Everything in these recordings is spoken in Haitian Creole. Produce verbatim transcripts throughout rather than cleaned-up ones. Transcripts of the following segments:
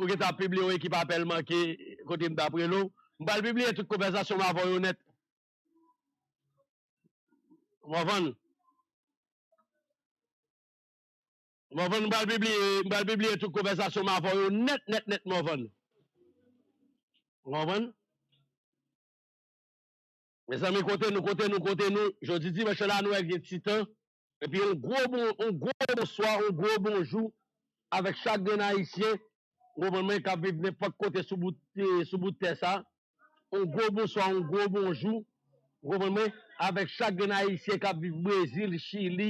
ou gentan ap pibliye yon ekip apèl manke kote m t ap rele w. M pral pibliye tout konvèsasyon m avè w yo nèt. Mòvann. Mòvann, m pral pibliye, m pral pibliye tout konvèsasyon m avè w yo nèt, nèt, nèt, Mòvann. Mòvann. Mezanmi, kote nou, kote nou, kote nou. Jodi dimanch la, nou wè gen ti tan. Epi yon gwo bon, yon gwo bonswa, yon gwo bonjou avèk chak grenn Ayisyen, ou konprann mwen, k ap viv nenpòt kote sou bout, eh, sou bout tè sa. Yon gwo bonswa, yon gwo bonjou, ou konprann mwen, avèk chak grenn Ayisyen k ap viv Brezil, Chili,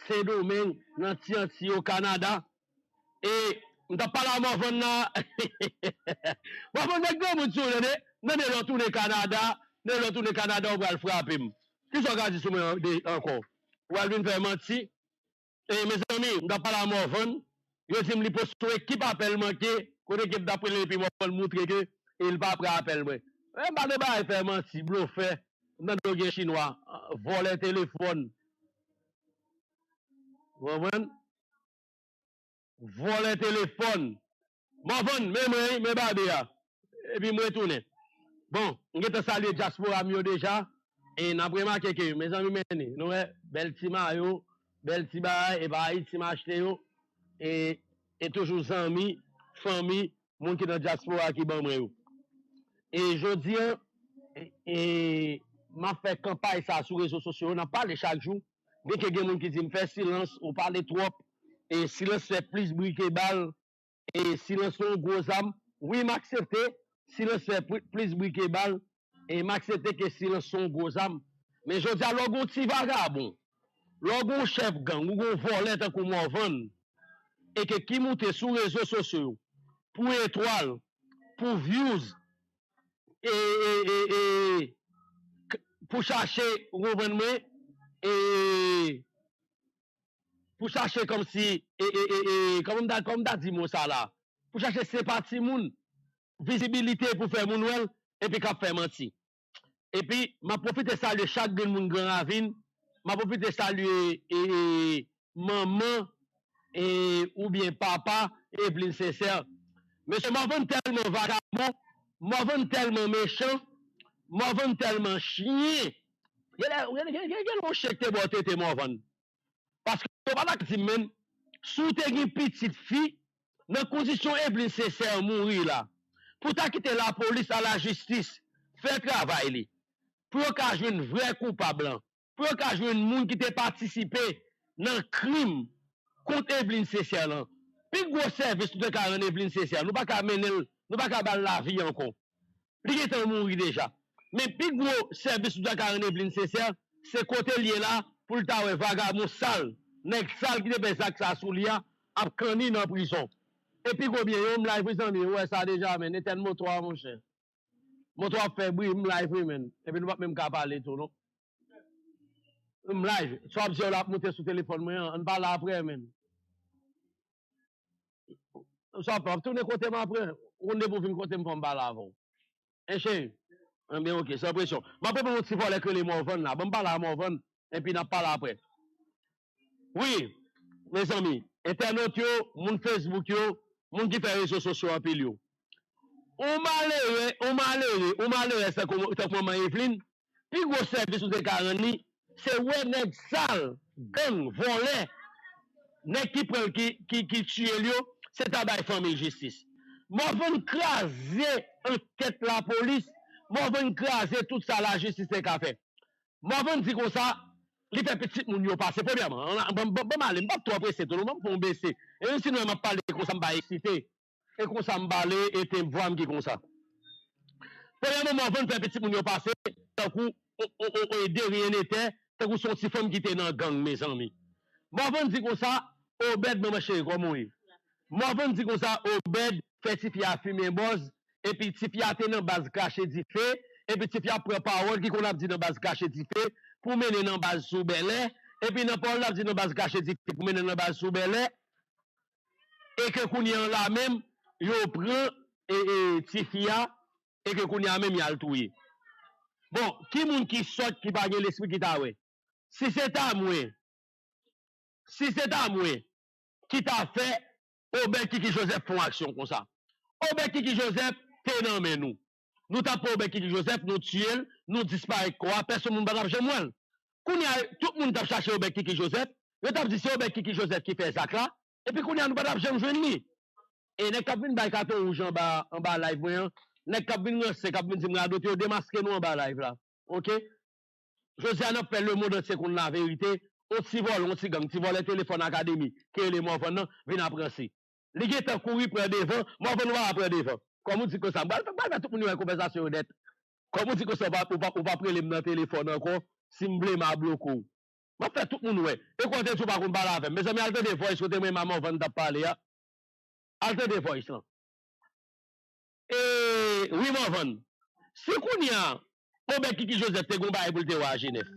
Sendomeng, nan Ti Antiy yo, Kanada. E m t ap pale a Mòvann nan. Mòvann, met granmoun sou ou, tande. Tande, lè w tounen Kanada, tande, lè w tounen Kanada, ou pral frape m. Kisa w ka di sou mwen an-, de, ankò? Ou pral vin fè manti? E, mezanmi, m t ap pale a Mòvann. Yo di m li poste yon ekip apèl manke. Kote ke m t ap rele epi Mòvann moutre ke e li pa pran apèl mwen. E, m pa nan bagay fè manti, blofè. M tande w gen chinwa, vòlè telefòn. Ou konprann? Vòlè telefòn. Mòvann, men mwen, men babe a. Epi m retounen. Bon, m gentan salye dyaspora m yo deja. E n ap remake ke, mezanmi, men nou wè, bèl ti mayo, bèl ti bagay, e pa Ayiti m achte yo. E, e toujou zanmi, fanmi, moun ki nan dyaspora ki ban mwen yo. E jodi a, e, e, m ap fè kanpay sa sou rezo sosyo yo, n ap pale chak jou. Byenke gen moun ki di m fè silans, ou pale twòp, e silans fè plis bri ke bal, e silans se yon gwo zam. Wi, m aksepte, silans fè pli-, plis bri ke bal, e m aksepte ke silans se yon gwo zam. Men jodi a, lè w gen yon ti vagabon, lè w gen yon chèf gang, ou gen yon vòlè tankou Mòvann, e ke ki moute sou rezo sosyo yo, pou etwal, pou views, e, e, e, e, k-, pou chache, ou konprann mwen, e, pou chache kòmsi, e, e, e, e, kòman m ta, kòman m ta di mo sa la? Pou chache senpati moun, vizibilite pou fè moun wè l, epi k ap fè manti. Epi, m ap pwofite salye chak grenn moun Gran Ravin. M ap pwofite salye, e, e, manman, e, oubyen papa Evelyne Sincère. Mesye, Mòvann tèlman vagabon, Mòvann tèlman mechan, Mòvann tèlman chen. Gen lè, gen, gen, gen, gen yon chen ki te ba w tete, Mòvann. Paske yo pa t ak di m, menm, si w te gen pitit fi, nan kondisyon Evelyne Sincère mouri la, pou ta kite lapolis a lajistis fè travay li, pou yo ka jwenn vrè koupab lan, pou yo ka jwenn moun ki te patisipe nan krim kont Evelyne Sincère lan. Pi gwo sèvis nou te ka rann Evelyne Sincère, nou pa ka mennen l, nou pa ka ba l lavi ankò. Li gentan mouri deja. Men pi gwo sèvis nou ta ka rann Evelyne Sincère, se kote l ye la, pou l ta wè vagabon sal, nèg sal ki te fè zak sa sou li a, ap kanni nan prizon. E pi gwo byen yo, m live wi zanmi, ou wè sa deja, men, etèn moto a, monchè. Moto ap fè bri, m live wi, men. Epi nou p ap menm ka pale tou, non. M live. Sa w ap di yo la ap moute sou telefòn mwen an, ann pale aprè, men. Sa w ap fè, w ap tounen kote m aprè. Ou konn depi w vin kote m fò m pale avè w. Enchey. Enben, oke, san presyon. M ap reponn yon ti vòlè k rele Mòvann la. Ban m pale a Mòvann, epi n ap pale aprè. Wi, mezanmi, entènot yo, moun Facebook yo, moun ki fè rezo sosyo anpil yo. Yon malere, yon malere, yon malere tankou, tankou manman Evelyne, pi gwo sèvis nou te ka rann li, se wè nèg sal, gang, vòlè, nèg ki pran l, ki, ki, ki tiye l yo, se ta bay fanmi l jistis. Mòvann kraze ankèt lapolis, Mòvann kraze tout sa lajistis te ka fè. Mòvann di konsa, li fè pitit moun yo pase. Premyèman, ban, ban, ban m ale, m p ap twò prese tou, non, ban m fè yon bese. E menm si nou wè m ap pale konsa, m pa eksite. E konsa m pale, e te vwa m ki konsa. Premyèman, Mòvann fè pitit moun yo pase tankou o, o, o, o, de ryen netè, tankou se yon ti fanm ki te nan gang, mezanmi. Mòvann di konsa, Obèd, manman cheri, kòman w ye? Mòvann di konsa, Obèd fè tifi a fimen bòz, epi tifi a te nan baz Krache Dife, epi tifi a pran pawòl ki konn ap di nan baz Krache Dife, pou mennen nan baz sou Bèlè, epi nan pawòl l ap di nan baz Krache Dife, pou mennen nan baz sou Bèlè, e ke kounye an la menm, yo pran, e, e, tifi a, e ke kounye a menm y al touye. Bon, ki moun ki sòt ki pa gen lespri ki ta wè? Si se ta mwen, si se ta mwen ki ta fè Obèd Kiki Joseph fè yon aksyon konsa, Obed Kiki Joseph te nan men nou. Nou t ap pran Obed Kiki Joseph, nou tiye l, nou disparèt kò a, pèsonn moun pa t ap janm wè l. Kounye a, tout moun t ap chache Obed Kiki Joseph, yo t ap di se Obed Kiki Joseph ki fè zak la, epi kounye a nou pa t ap janm jwenn li. E nèg k ap vin bay katon wouj anba, anba live mwen an, nèg k ap vin ranse, k ap vin di m radote, yo demaske nou anba live la. Oke? Jodi a, n ap fè lemonn antye konn laverite. On ti vòlè, on ti gang, ti vòlè telefòn akademi, ki rele Morvan nan, vin ap ranse. Li gentan kouri pran devan, Morvan ou pa pran devan. Kòm ou di konsa, m pral, m pral fè tout moun yo wè konvèsasyon yo nèt. Kòm ou di konsa, ou pa, ou pa, ou p ap rele m nan telefòn ankò, si m vle m a bloke w. M ap fè tout moun wè. E kote di w pa konn pale avè m. Mezanmi, al tande voice kote mwen e Morvan t ap pale a. Al tande voice lan. E, wi, Morvan. Si kounye a, Obed Kiki Joseph te gon bagay pou l te wè a Jenèf,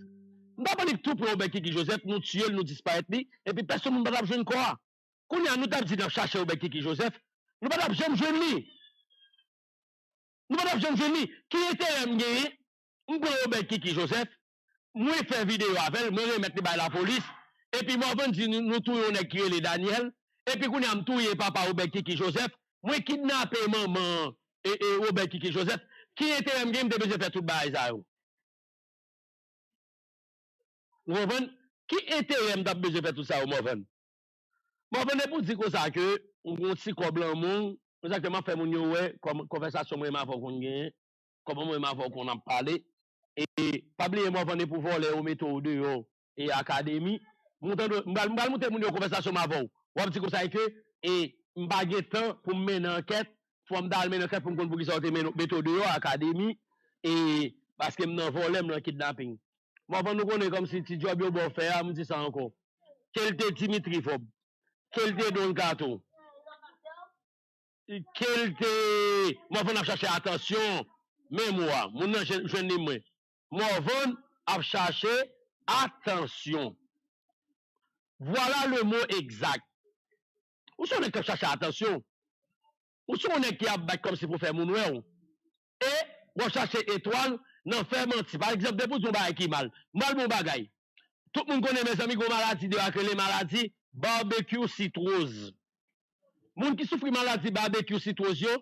m t ap annik tou pran Obed Kiki Joseph, nou tiye l, nou disparèt li, epi pèsonn moun pa t ap jwenn kò a. Kounye a, nou t ap di n ap chache Obed Kiki Joseph, nou pa t ap janm jwenn li. Nou pa t ap janm jwenn li. Ki enterè m genyen? M pran Obed Kiki Joseph, mwen fè videyo avè l, mwen remèt li bay lapolis, epi Morvan di nou, nou touye yon nèg ki rele Daniel, epi kounye a m touye papa Obed Kiki Joseph, mwen kidnape manman e, e Obed Kiki Joseph. Ki enterè m gen, m te bezwen fè tout bagay sa yo? Ou konprann? Ki enterè m t ap bezwen fè tout sa yo, Morvan? Morvan, depi w di konsa ke ou gon ti kòb lan men w, egzakteman, fè moun yo wè kòman konvèsasyon mwen menm avè w konn genyen, kòman mwen menm avè w konn ap pale. E pa bliye, Morvan, depi w vòlè, yo mete w deyò e akademi. M kontan, m pral, m pral montre moun yo konvèsasyon m avè w. W ap di konsa ke, e, m pa gen tan pou m mennen ankèt, fò m ta al mennen ankèt pou m konn poukisa yo te mennen, mete w deyò akademi, e, paske m nan vòlè, m nan kidnaping. Morvan, nou konnen kòmsi ti djòb yo ba w fè a, m di sa ankò. Ke l te Dimitri Vorbe, ke l te Don Kato, ke l te Morvan ap chache atansyon, men mo a, moun nan jwenn, jwenn li mwen. Morvan ap chache atansyon. Voilà le mot exact. Ou se yon nèg k ap chache atansyon. Ou se yon nèg ki ap bat kòmsi pou fè moun wè w. E w ap chache etwal nan fè manti. Pa egzanp, depi w di yon bagay ki mal, m pral ba w yon bagay. Tout moun konnen, mezanmi, gen yon maladi deyò a k rele maladi babekyou sitwoz. Moun ki soufri maladi babekyou sitwoz yo,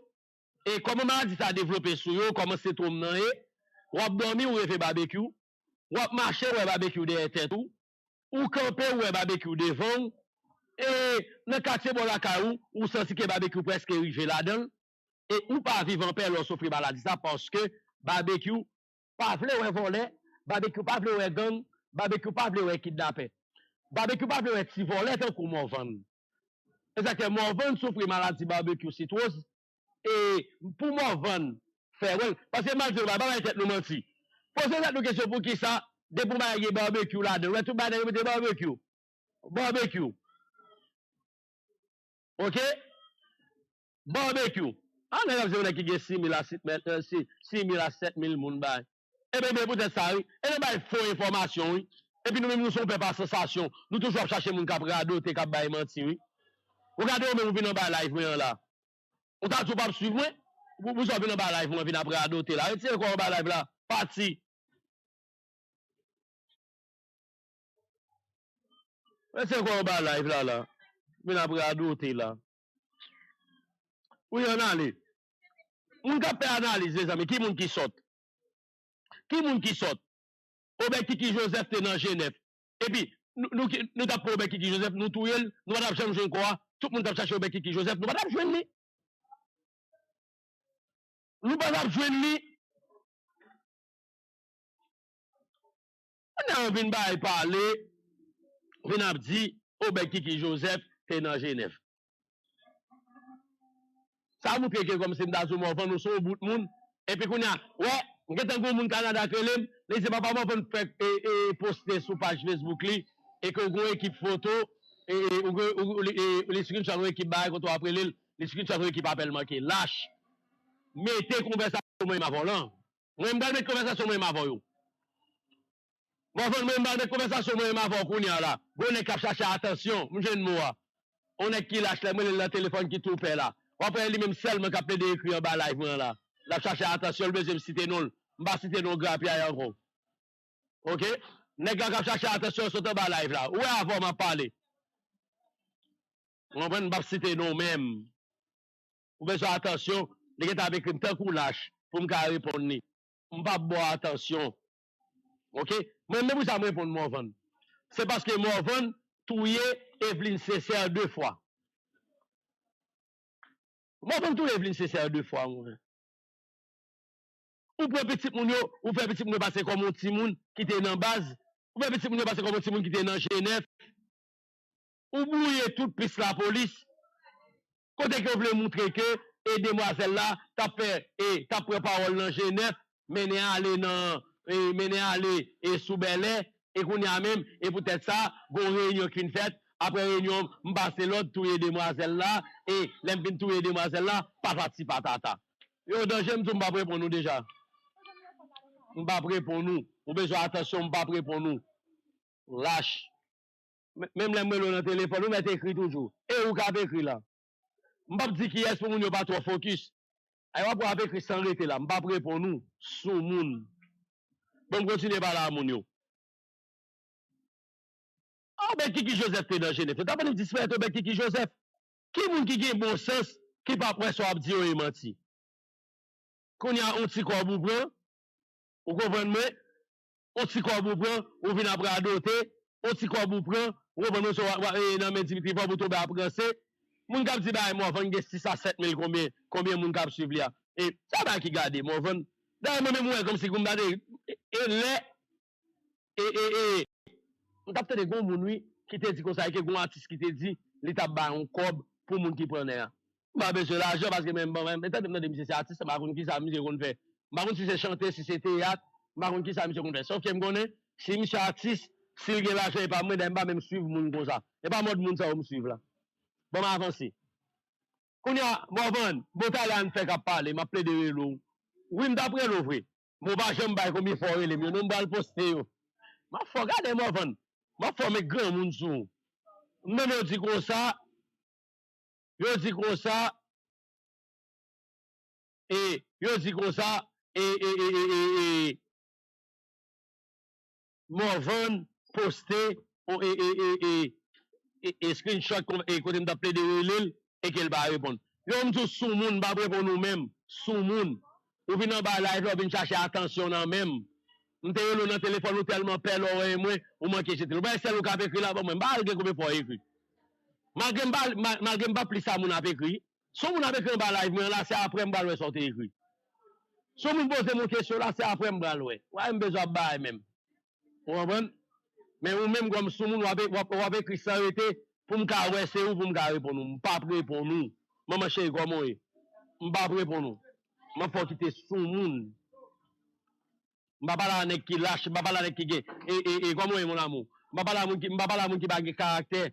e kòman maladi sa a devlope sou yo, kòman sentwòm nan ye, w ap dòmi, ou reve babekyou, w ap mache, ou wè babekyou dèyè tèt ou, ou kanpe, ou wè babekyou devan w, e nan katye bò lakay ou, ou santi ke babekyou prèske rive ladan l, e ou pa viv anpè lè w soufri maladi sa, paske babekyou pa vle wè vòlè, babekyou pa vle wè gang, babekyou pa vle wè kidnapè. Babekyou pa vle wè ti vòlè tankou Morvan. Egzakteman, Morvan soufri maladi babekyou sitwoz, e pou Morvan fè wè l, paske m ap di nou, pa bay tèt nou manti. Poze tèt nou kesyon poukisa depi yon bagay gen babekyou ladan l, wè tout bagay yo mete babekyou. Babekyou. Oke? Babekyou. A, nèg ap di yon nèg ki gen sis mil a sèt mil, eh, sis mil a sèt mil moun bay. Ebyen, ebyen, poutèt sa, wi. Ebyen, bay fo enfòmasyon, wi. Epi nou menm, nou se yon pèp a sansasyon. Nou toujou ap chache moun k ap radote, k ap bay manti, wi. Ou gade ou menm, ou vin anba live mwen an la. Ou ta di ou p ap swiv mwen? Pou, pou sa w vin anba live mwen, vin ap radote la. Retire kò w anba live la. Pati. Retire kò w anba live la, la. Vin ap radote la. Wi, ann ale. Moun k ap fè analiz, mezanmi, ki moun ki sòt? Ki moun ki sòt? Obed Kiki Joseph te nan Jenèf. Epi, nou, nou, nou t ap pran Obed Kiki Joseph, nou touye l, nou pa t ap janm jwenn kò a. Tout moun t ap chache Obed Kiki Joseph, nou pa t ap jwenn li. Nou pa t ap jwenn li. Kounye a yo vin bay pale, vin ap di Obed Kiki Joseph te nan Jenèf. Sa moutre ke kòmsi m ta di w Morvan, ou se yon bout moun. Epi kounye a, wè, m gentan gen yon moun Kanada k rele m, li di papa Morvan fèk, e, e, poste sou paj Facebook li, e ke w gen yon ekip foto, e, e, ou gen, ou, ou, e, li screenshot yon ekip bagay kote w ap rele l, li screenshot yon ekip apèl manke. Lach. Mete konvèsasyon mwen menm avè w lan. Mwen, m pral met konvèsasyon mwen menm avè w yo. Morvan, mwen, m pral met konvèsasyon mwen menm avè w kounye a la. Gon nèg k ap chache atansyon, m jwenn mo a. Yon nèg ki lach, lè m rele l nan telefòn, ki tou pè la. W ap wè li menm sèlman k ap plede ekri anba live mwen an la. L ap chache atansyon, l bezwen m site non l. M pa site non grapyay ankò. Oke? Nèg la k ap chache atansyon sot anba live la. Ou wè avè w m ap pale. Ou konprann? M p ap site non w menm. ou bezwen atansyon, li gentan ap ekri m tankou lach pou m ka reponn li. M p ap ba w atansyon. Oke? Mwen menm pou sa m reponn Morvan. Se paske Morvan touye Eveline Sincère de fwa. Morvan touye Eveline Sincère de fwa, mwen. Ou pran pitit moun yo, ou fè pitit moun yo pase kòm yon timoun ki te nan baz. Ou fè pitit moun yo pase kòm yon timoun ki te nan G nèf. Ou bwouye tout pis lapolis. Kote ke w vle moutre ke e demwazèl la t ap fè, e t ap pran pawòl nan G nèf, mennen ale nan, e mennen ale e sou Bèlè, e kounye a menm, e poutèt sa, gon reyinyon k fin fèt, apre reyinyon, m pase lòd touye demwazèl la, e lè m fin touye demwazèl la, patati patata. Yo danje, m di w m p ap reponn ou deja. M p ap reponn ou. Ou bezwen atansyon, m p ap reponn ou. Lach. Men- Menm lè m rele w nan telefòn, ou mèt ekri toujou. E ou k ap ekri la. M p ap di kiyès pou moun yo pa twò fokis. Ay w ap wè w ap ekri san rete la. M p ap reponn ou. Soumoun. Bon, m kontinye pale a moun yo. Anben Kiki Joseph te nan Jenèf. Yo ta vle disparèt Anben Kiki Joseph. Ki moun ki gen bon sans ki p ap wè sa w ap di yo e manti? Kounye a, yon ti kòb ou pran, ou konprann mwen? Yon ti kòb ou pran, ou vin ap radote, yon ti kòb ou pran, ou konprann mwen, se w ap, w ap, e, nan men Dimitri Vorbe ou tonbe ap ranse. Moun k ap di bagay Morvan gen sis a sèt mil konbyen, konbyen moun k ap swiv li a. E, sa bagay ki gade Morvan. Dayè, mwen menm, mwen wè kòmsi kou m gade, e, e lè e, e, e, m t ap tande gon moun, wi, ki te di konsa, e ke gon atis ki te di li t ap bay yon kòb pou moun ki pran nè a. M pa bezwen lajan, paske men, bon, men, men tande, m tande misye se atis, m pa konn kisa misye konn fè. M pa konn si se chante, si se teyat, m pa konn kisa misye konn fè. Sòf ke m konnen, si misye atis, si l gen lajan, e pa mwen, dayè, m pa menm swiv moun konsa. E pa mòd moun sa yo m swiv la. Bon, m avanse. Kounye a, Morvan, bon, talè a n fè k ap pale, m ap plede rele w. Wi, m t ap rele w vre. Men w pa janm bay konbyen fwa w rele m yo, non, m pral poste yo. M ap fè w gade, Morvan. M ap fè w met granmoun sou ou. M tande yo di konsa, yo di konsa, e, yo di konsa, e, e, e, e, e, e, Morvan poste, o, e, e, e, e, e, e, screenshot kon- e kote m t ap plede rele l, e ke l pa reponn. Yo, m di w soumoun, m p ap reponn ou menm. Soumoun. Ou vin anba live la, ou vin chache atansyon nan men m. M te rele w nan telefòn, ou tèlman pè lè w wè mwen, ou manke jete l. Ou pa wè sèl ou k ap ekri la, ban mwen, m pa al gen konbyen fwa w ekri. Malgre m pa, ma- malgre m pa plis sa moun ap ekri. Si yon moun ap ekri anba live mwen an la, se apre m pral wè sa w te ekri. Si yon moun poze m yon kesyon la, se apre m pral wè. Why m bezwen ap bay menm? Ou konprann? Men ou menm kòm soumoun, w ap, w ap, w ap ekri san rete pou m ka wè se ou, pou m ka reponn ou. M p ap reponn ou. Manman cheri, kòman w ye? M p ap reponn ou. M ap fè w kite soumoun. M pa pale a nèg ki lach, m pa pale a nèg ki gen, e, e, e, kòman w ye, mon amour? M pa pale a moun ki, m pa pale a moun ki pa gen karaktè.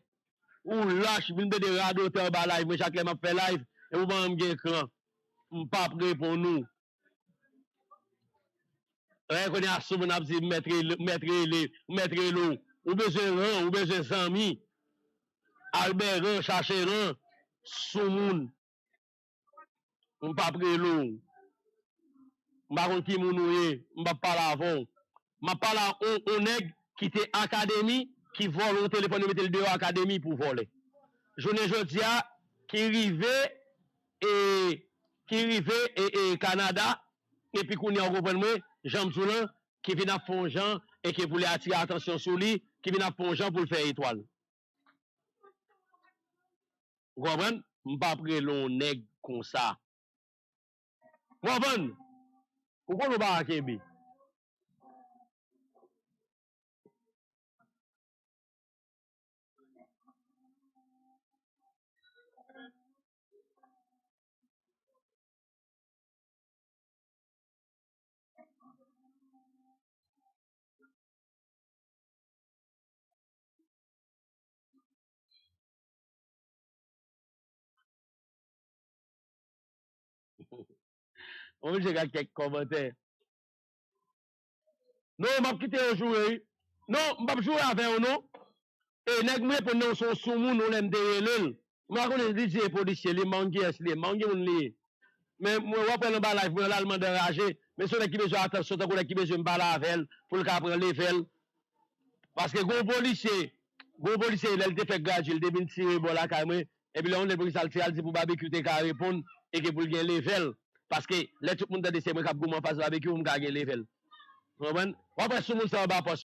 Ou lach, vin plede radotè anba live mwen chak lè m ap fè live, epi ou pa janm gen kran. M p ap reponn ou. Wè, kounye a, soumoun ap di, m mèt rele, m mèt rele, m mèt rele w. Ou bezwen ran, ou bezwen zanmi. Al bè ran, chache ran. Soumoun. M p ap rele w. M pa konn ki moun ou ye. M p ap pale avè w. M ap pale a on, on nèg ki te akademi, ki vòlè yon telefòn, yo mete l deyò akademi pou vòlè. Jounen jodi a, ki rive, e, ki rive, e, e, Kanada, epi kounye a, ou konprann mwen, jan m di w lan, ki vin ap fè yon jan, e ke pou li atire atansyon sou li, ki vin ap fè yon jan pou l fè etwal. Ou konprann? M p ap rele yon nèg konsa. Ou konprann? Ou konn ou pa kenbe. Mwen oblije gad kèk kòmantè. Non, m ap kite yo joure, wi. Non, m p ap joure avè yo, non. E nèg m reponn nan, se yon soumoun, yon lè m te rele l. M pa konnen li di e polisye li ye, m pa konn kiyès li ye, m pa konn ki moun li ye. Men mwen, w ap wè l anba live mwen an la, l mande anraje. Men se yon nèg ki bezwen atansyon, tankou nèg ki bezwen m pale avè l, pou l ka pran level. Paske gon polisye, gon polisye, lè l te fè gradye, l te vin tire bò lakay mwen. Epi lè yon lè polisye al tire, al di pou Babekyou te ka reponn, Ke pou l gen level. Paske lè tout moun tande se mwen k ap goumen anfas Babekyou, m ka gen level. Ou konprann? W ap wè sou moun sa anba pòs.